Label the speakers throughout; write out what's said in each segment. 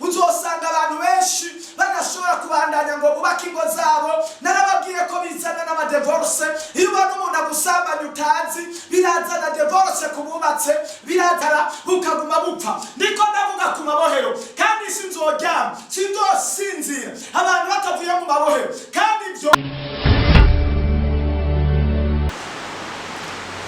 Speaker 1: Uzosanga abantu benshi badashobora kubandanya ngo bubake ingo zabo. Narababwiye ko bizana n'ama divorce. Iyo ubona umuntu agusambanya utazi, birazana divorce ku bubatse, birazana bukaguma bupfa. Ndiko ndavuga ku mabohero, kandi sinzoryama, sinzosinzira abantu batavuye mu mabohero. Kandi ibyo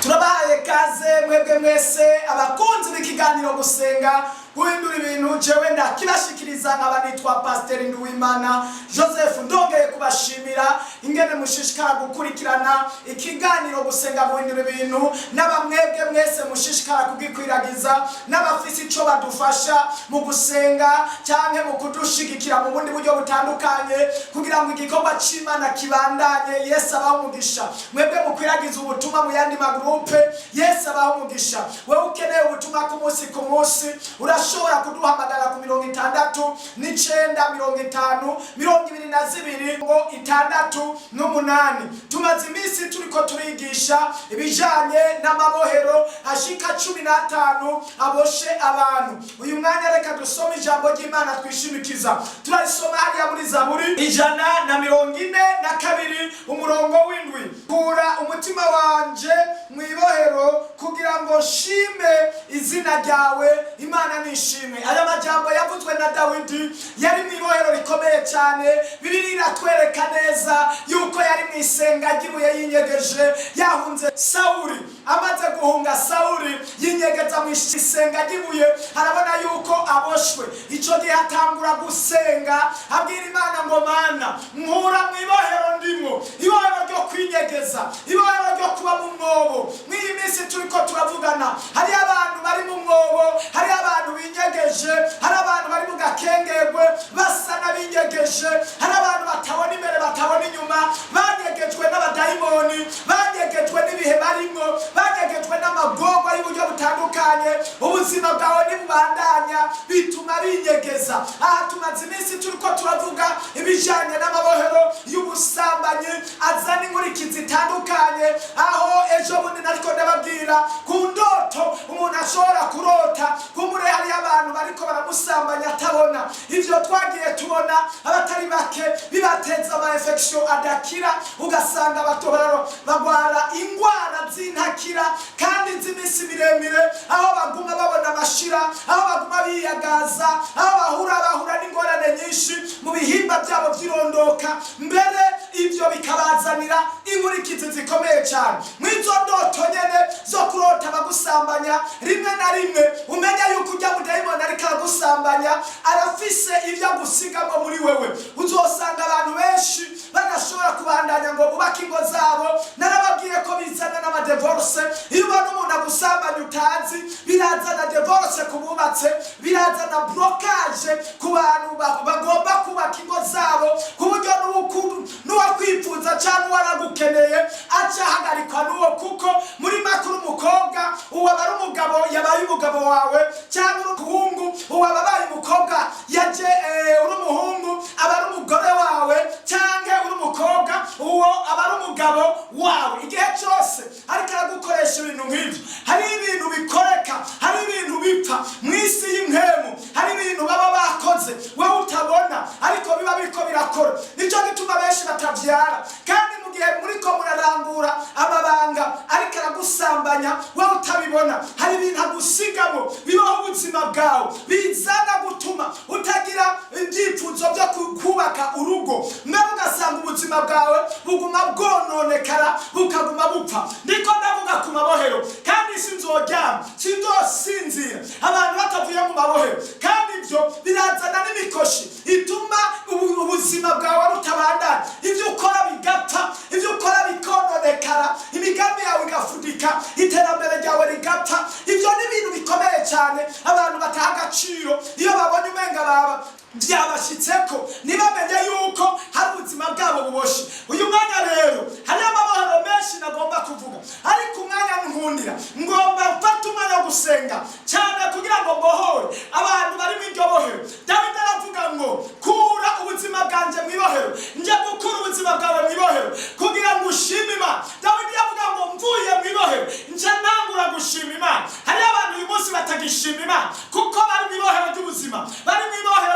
Speaker 1: turabahaye kaze mwebwe mwese abakunzi b'ikiganiro Gusenga Guhindura Ibintu. Jewe ndakibashikiriza nkaba nitwa Pasiteri Nduwimana Joseph. Ndongeye kubashimira ingene mushishikara gukurikirana ikiganiro Gusenga Guhindura Ibintu, n'abamwebwe mwese mushishikara kugikwiragiza, n'abafise ico badufasha mu gusenga canke mu kudushigikira mu bundi buryo butandukanye kugira ngo igikorwa c'Imana kibandanye. Yesu abaho umugisha. Mwebwe mukwiragiza ubutumwa mu yandi ma groupe, Yesu abaho umugisha. Wewe ukeneye ubutumwa ku munsi ku munsi, urashobora kuduhamagara ku 69 50 22 68. Tumaze iminsi turiko turigisha ibijanye n'amabohero ashika 15 aboshe abantu. Uyu mwanya reka dusome ijambo ry'Imana twishimikiza. Turarisoma hariya muri Zaburi 142, umurongo w'7: "Kura umutima wanje mu ibohero kugira ngo nshime izina ryawe." Imana nishimwe. Aya majambo yavuzwe na Dawidi, yari mu ibohero rikomeye cyane. Bibiliya iratwereka neza yuko yari mu isenga ry'ibuye yinyegeje, yahunze Sawuri. Amaze guhunga Sawuri, yinyegeza mu isenga ry'ibuye, arabona yuko aboshwe. Icyo gihe atangura gusenga, abwira Imana ngo: "Mana, nkura mu ibohero ndimo, ibohero ryo kwinyegeza, ibohero ryo kuba mu mwobo." Mw'iyi minsi turiko turavugana, hariyo abantu bari mu mwobo, hariyo abantu binyegeje, hari abantu bari mu gakengerwe basa n'abinyegeje, hari abantu batabona imbere, batabona inyuma, banyegejwe n'abadayimoni, banyegejwe n'ibihe barimwo, banyegejwe n'amagorwa y'uburyo butandukanye. Ubuzima bwawe ntibubandanya, bituma binyegeza. Aha tumaze iminsi turiko turavuga ibijanye n'amabohero y'ubusambanyi azana inkurikizi zitandukanye, aho ejo bundi nariko ndababwira ku ndoto umuntu ashobora kurota, kumure hariyo abantu bariko baramusambanya atabona. Ivyo twagiye tubona abatari bake bibateza ama infection adakira, ugasanga bato bagwara ingwara z'intakira kandi z'iminsi miremire, aho baguma babona amashira, aho baguma biyagaza, aho bahura n'ingorane nyinshi mu bihimba byabo by'irondoka. Mbere ibyo bikabazanira inkurikizi zikomeye cyane. Mw'izo ndoto nyene zo kurota bagusambanya, rimwe na rimwe umenya yuko ujya mudayimoni ariko aragusambanya arafise ibyo agusigamo muri wewe. Uzosanga abantu benshi badashobora kubandanya ngo bubake ingo zabo. Narababwiye ko bizana n'ama divorce. Iyo ubona umuntu agusambanya utazi, birazana divorce ku bubatse, birazana blocage ku bantu bagomba kubaka ingo zabo, ku buryo n'uwakwifuza cyangwa uwaragukeneye aca ahagarikwa n'uwo, kuko muri makuru umukobwa uwo aba ari umugabo yabaye umugabo wawe, cyangwa uri umuhungu uwo aba abaye umukobwa yaje, uri umuhungu aba ari umugore wawe, cyangwa uri umukobwa uwo aba ari umugabo wawe. Igihe cyose ariko aragukoresha ibintu nk'ibyo, hari ibintu bikoreka, hari ibintu bipfa mu isi y'impemu, hari ibintu baba bakoze wowe utabona ariko biba biriko birakora. Nicyo gituma benshi batavyara. Kandi mu gihe muriko murarangura amabanga, ariko aragusambanya wowe utabibona, hari ibintu agusigamo bibaho ubuzima bwawe, bizana gutuma utagira ibyifuzo byo kubaka urugo. Mbere ugasanga ubuzima bwawe buguma bwononekara, bukaguma bupfa. Ndiko ndavuga ku mabohero, kandi sinzoryama, sinzosinzira abantu batavuye mu mabohero. Kandi ibyo birazana n'imikoshi ituma ubuzima bwawe butabandanya, ibyo ukora bigapfa, ibyo ukora bikononekara, imigambi yawe igafudika, iterambere ryawe rigapfa. Ibyo ni ibintu bikomeye cyane abantu bataha agaciro. Iyo babonye umenga baba byabashyitseko, ntibamenye yuko hari ubuzima bwabo buboshe. Uyu mwanya rero hariyo amabohero menshi nagomba kuvuga, ariko umwanya nkundira ngomba mfate umwanya wo gusenga cyane kugira ngo mbohore abantu bari mu iryo bohero. Dawidi aravuga ngo: "Kura ubuzima bwanjye mu ibohero." Njya gukura ubuzima bwawe mu ibohero kugira ngo ushime Imana. Dawidi yavuga ngo: "Mvuye mu ibohero nja ntangura gushima Imana." Hariyo abantu uyu munsi batagishima Imana kuko bari mu ibohero ry'ubuzima, bari mu ibohero.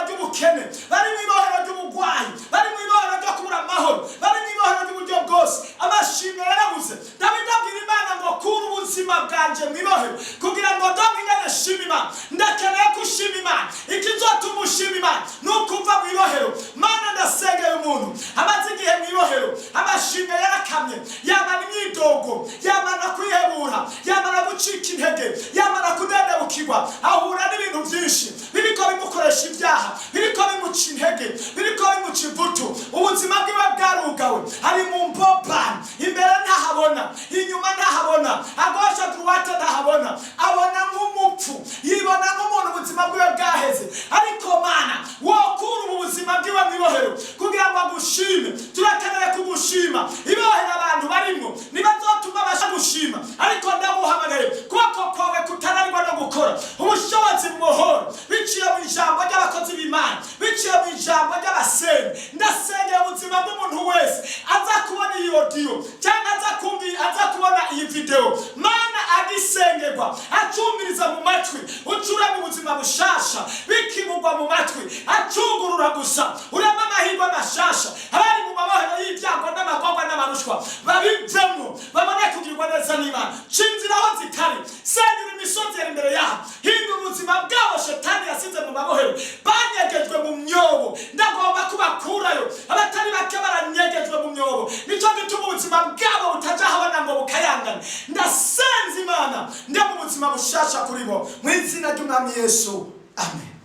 Speaker 1: Yobu yamara kwihebura, yamara gucika intege, yamara kudendebukirwa, ahura n'ibintu byinshi biriko bimukoresha ibyaha, biriko bimuca intege, biriko bimuca ivutu. Ubuzima bwiwe bwarugawe, ari mu mbobani, imbere ntahabona, inyuma ntahabona, à gauche, droite ntahabona, abona nk'umupfu, yibona nk'umuntu ubuzima bwiwe bwaheze. Ariko Mana, wokura ubu buzima bwiwe mu ibohero kugira ngo agushime. Turakeneye kugushima. Ibohero abantu barimwo ntibazotuma basha gushima, ariko ndaguhamagaye, kuboko kwawe kutananirwa no gukora, ubushobozi bubohora biciye mu ijambo ry'abakozi b'Imana, biciye mu ijambo ry'abasenyi. Ndasengera ubuzima bw'umuntu wese aza kubona iyi audio cyangwa aza kumva, aza kubona iyi video. Mana, agisengerwa, acumviriza mu matwi, ucure mu buzima bushasha. Bikimugwa mu matwi, acugurura gusa, urema amahirwe mashasha. Abari mu mabohero y'ibyago n'amagorwa n'amarushwa babivemo, babone kugirwa neza n'Imana. Ca inzira aho zitari, senyura imisozi yari imbere yabo, hindura ubuzima bwabo shetani yasize mu mabohero. Banyegejwe mu myobo, ndagomba kubakurayo. Abatari bake baranyegejwe mu myobo, nicyo gituma ubuzima bwabo butaja habona ngo bukayangane. Ndasenza Imana, nde mu buzima bushasha kuri bo, mu izina ry'Umwami Yesu, amen.